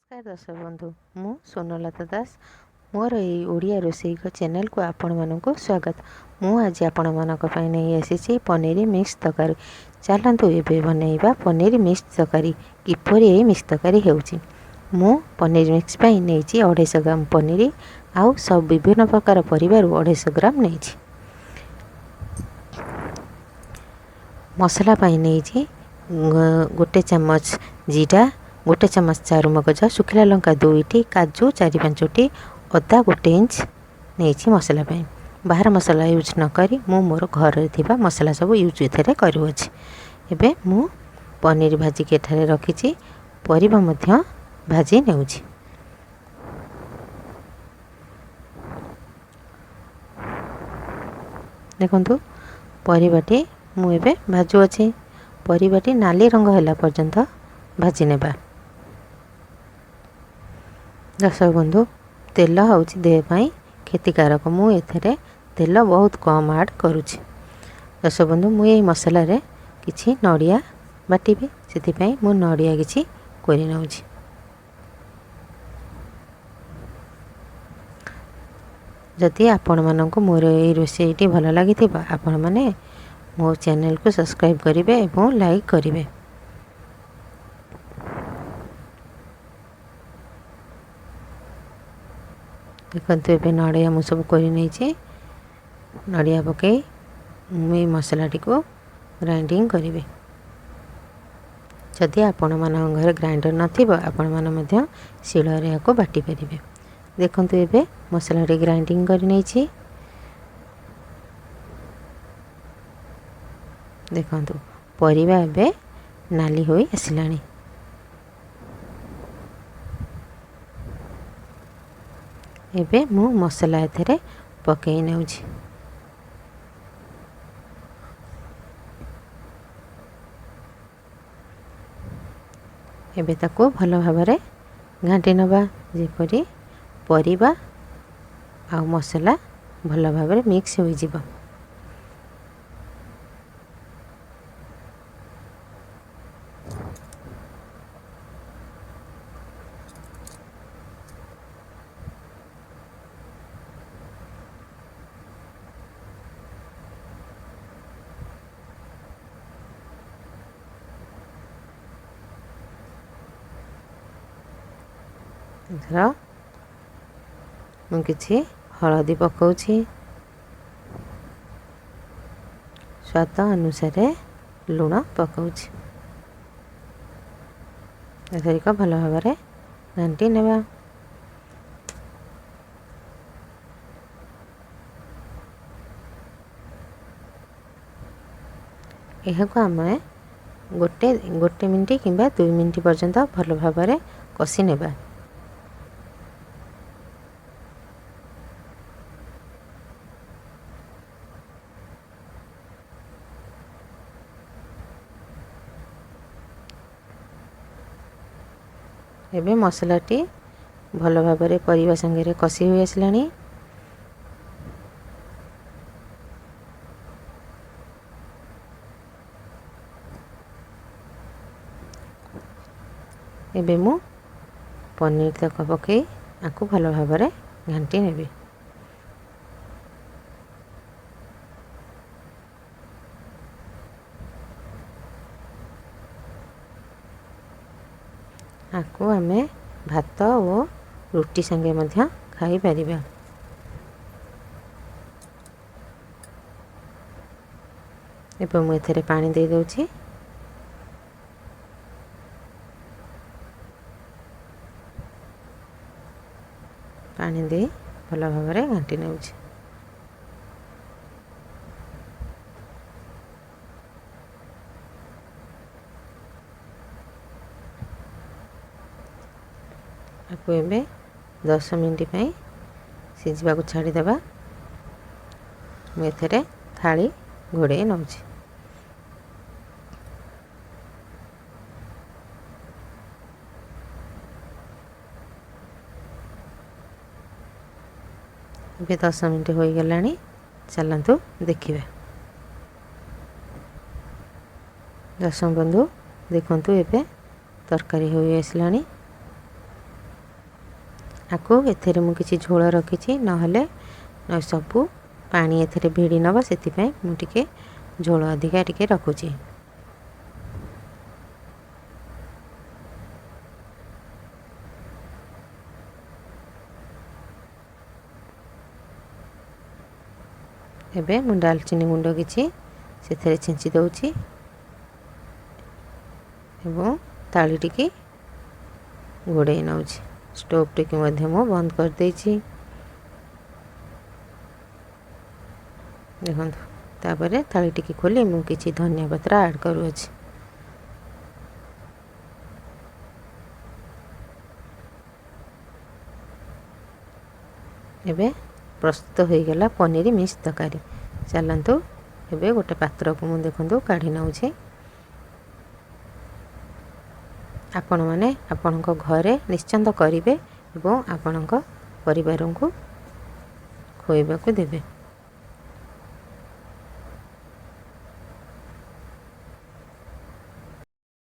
ନମସ୍କାର ଦର୍ଶକ ବନ୍ଧୁ, ମୁଁ ସ୍ୱର୍ଣ୍ଣଲତା ଦାସ। ମୋର ଏଇ ଓଡ଼ିଆ ରୋଷେଇ ଚ୍ୟାନେଲକୁ ଆପଣମାନଙ୍କୁ ସ୍ୱାଗତ। ମୁଁ ଆଜି ଆପଣମାନଙ୍କ ପାଇଁ ନେଇ ଆସିଛି ପନିର ମିକ୍ସ ତରକାରୀ। ଚାଲନ୍ତୁ ଏବେ ବନେଇବା ପନିର ମିକ୍ସ ତରକାରୀ। କିପରି ଏହି ମିକ୍ସ ତରକାରୀ ହେଉଛି? ମୁଁ ପନିର ମିକ୍ସ ପାଇଁ ନେଇଛି 250 ଗ୍ରାମ ପନିର ଆଉ ସବୁ ବିଭିନ୍ନ ପ୍ରକାର ପରିବାରୁ 250 ଗ୍ରାମ ନେଇଛି। ମସଲା ପାଇଁ ନେଇଛି 1 ଚାମଚ ଜିରା, 1 ଚାମଚ ଚାରୁମଗଜ, ଶୁଖିଲା ଲଙ୍କା 2ଟି, କାଜୁ 4-5ଟି, ଅଦା 1 ଇଞ୍ଚ ନେଇଛି ମସଲା ପାଇଁ। ବାହାର ମସଲା ୟୁଜ୍ ନ କରି ମୁଁ ମୋର ଘରେ ଥିବା ମସଲା ସବୁ ୟୁଜ୍ ଏଥିରେ କରୁଅଛି। ଏବେ ମୁଁ ପନିର ଭାଜିକି ଏଠାରେ ରଖିଛି, ପରିବା ମଧ୍ୟ ଭାଜି ନେଉଛି। ଦେଖନ୍ତୁ, ପରିବାଟି ମୁଁ ଏବେ ଭାଜୁଅଛି। ପରିବାଟି ନାଲି ରଙ୍ଗ ହେଲା ପର୍ଯ୍ୟନ୍ତ ଭାଜି ନେବା। ଦର୍ଶକ ବନ୍ଧୁ, ତେଲ ହେଉଛି ଦେହ ପାଇଁ କ୍ଷତିକାରକ। ମୁଁ ଏଥିରେ ତେଲ ବହୁତ କମ୍ ଆଡ଼୍ କରୁଛି। ଦର୍ଶକ ବନ୍ଧୁ, ମୁଁ ଏଇ ମସଲାରେ କିଛି ନଡ଼ିଆ ବାଟିବି, ସେଥିପାଇଁ ମୁଁ ନଡ଼ିଆ କିଛି କୋରି ନେଉଛି। ଯଦି ଆପଣମାନଙ୍କୁ ମୋର ଏଇ ରୋଷେଇଟି ଭଲ ଲାଗିଥିବ, ଆପଣମାନେ ମୋ ଚ୍ୟାନେଲକୁ ସବସ୍କ୍ରାଇବ୍ କରିବେ ଏବଂ ଲାଇକ୍ କରିବେ। ଦେଖନ୍ତୁ, ଏବେ ନଡ଼ିଆ ମୁଁ ସବୁ କରି ନେଇଛି। ନଡ଼ିଆ ପକାଇ ମୁଁ ଏଇ ମସଲାଟିକୁ ଗ୍ରାଇଣ୍ଡିଙ୍ଗ କରିବି। ଯଦି ଆପଣମାନଙ୍କ ଘରେ ଗ୍ରାଇଣ୍ଡର ନଥିବ, ଆପଣମାନେ ମଧ୍ୟ ଶିଳରେ ଏହାକୁ ବାଟି ପାରିବେ। ଦେଖନ୍ତୁ, ଏବେ ମସଲାଟି ଗ୍ରାଇଣ୍ଡିଙ୍ଗ କରି ନେଇଛି। ଦେଖନ୍ତୁ, ପରିବା ଏବେ ନାଲି ହୋଇ ଆସିଲାଣି। ଏବେ ମୁଁ ମସଲା ଏଥିରେ ପକାଇ ନେଉଛି। ଏବେ ତାକୁ ଭଲ ଭାବରେ ଘାଣ୍ଟି ନେବା, ଯେପରି ପରିବା ଆଉ ମସଲା ଭଲ ଭାବରେ ମିକ୍ସ ହୋଇଯିବ। ଏଥର ମୁଁ କିଛି ହଳଦୀ ପକାଉଛି, ସ୍ୱାଦ ଅନୁସାରେ ଲୁଣ ପକାଉଛି। ଏଥରିକ ଭଲ ଭାବରେ ଘାଣ୍ଟି ନେବା। ଏହାକୁ ଆମେ ଗୋଟେ ମିନିଟ୍ କିମ୍ବା 2 ମିନିଟ୍ ପର୍ଯ୍ୟନ୍ତ ଭଲ ଭାବରେ କଷି ନେବା। ଏବେ ମସଲାଟି ଭଲ ଭାବରେ ପରିବା ସାଙ୍ଗରେ କଷି ହୋଇ ଆସିଲାଣି। ଏବେ ମୁଁ ପନିର ତକ ପକାଇ ଆକୁ ଭଲ ଭାବରେ ଘାଣ୍ଟି ନେବି। ଆକୁ ଆମେ ଭାତ ଓ ରୁଟି ସାଙ୍ଗେ ମଧ୍ୟ ଖାଇପାରିବା। ଏବେ ମୁଁ ଏଥିରେ ପାଣି ଦେଇଦେଉଛି। ପାଣି ଦେଇ ଭଲ ଭାବରେ ଘାଣ୍ଟି ନେଉଛି। ଆକୁ ଏବେ 10 ମିନିଟ୍ ପାଇଁ ସିଝିବାକୁ ଛାଡ଼ିଦେବା। ମୁଁ ଏଥିରେ ଥାଳି ଘୋଡ଼େଇ ନେଉଛି। ଏବେ 10 ମିନିଟ୍ ହୋଇଗଲାଣି, ଚାଲନ୍ତୁ ଦେଖିବା। ଦର୍ଶକ ବନ୍ଧୁ, ଦେଖନ୍ତୁ ଏବେ ତରକାରୀ ହୋଇ ଆସିଲାଣି। ଆକୁ ଏଥିରେ ମୁଁ କିଛି ଝୋଳ ରଖିଛି, ନହେଲେ ସବୁ ପାଣି ଏଥିରେ ଭିଡ଼ି ନେବ, ସେଥିପାଇଁ ମୁଁ ଟିକେ ଝୋଳ ଅଧିକା ଟିକେ ରଖୁଛି। ଏବେ ମୁଁ ଡାଲଚିନି ଗୁଣ୍ଡ କିଛି ସେଥିରେ ଛିଞ୍ଚି ଦେଉଛି ଏବଂ ଥାଳିଟିକି ଘୋଡ଼େଇ ନେଉଛି। ଷ୍ଟୋଭ୍ଟିକି ମଧ୍ୟ ମୁଁ ବନ୍ଦ କରିଦେଇଛି। ଦେଖନ୍ତୁ, ତାପରେ ଥାଳିଟିକି ଖୋଲି ମୁଁ କିଛି ଧନିଆ ପତ୍ର ଆଡ଼୍ କରୁଅଛି। ଏବେ ପ୍ରସ୍ତୁତ ହୋଇଗଲା ପନିର ମିକ୍ସ ତରକାରୀ। ଚାଲନ୍ତୁ ଏବେ ଗୋଟେ ପାତ୍ରକୁ ମୁଁ ଦେଖନ୍ତୁ କାଢ଼ି ନେଉଛି। ଆପଣମାନେ ଆପଣଙ୍କ ଘରେ ନିଶ୍ଚିନ୍ତ କରିବେ ଏବଂ ଆପଣଙ୍କ ପରିବାରଙ୍କୁ ଖୁଆଇବାକୁ ଦେବେ।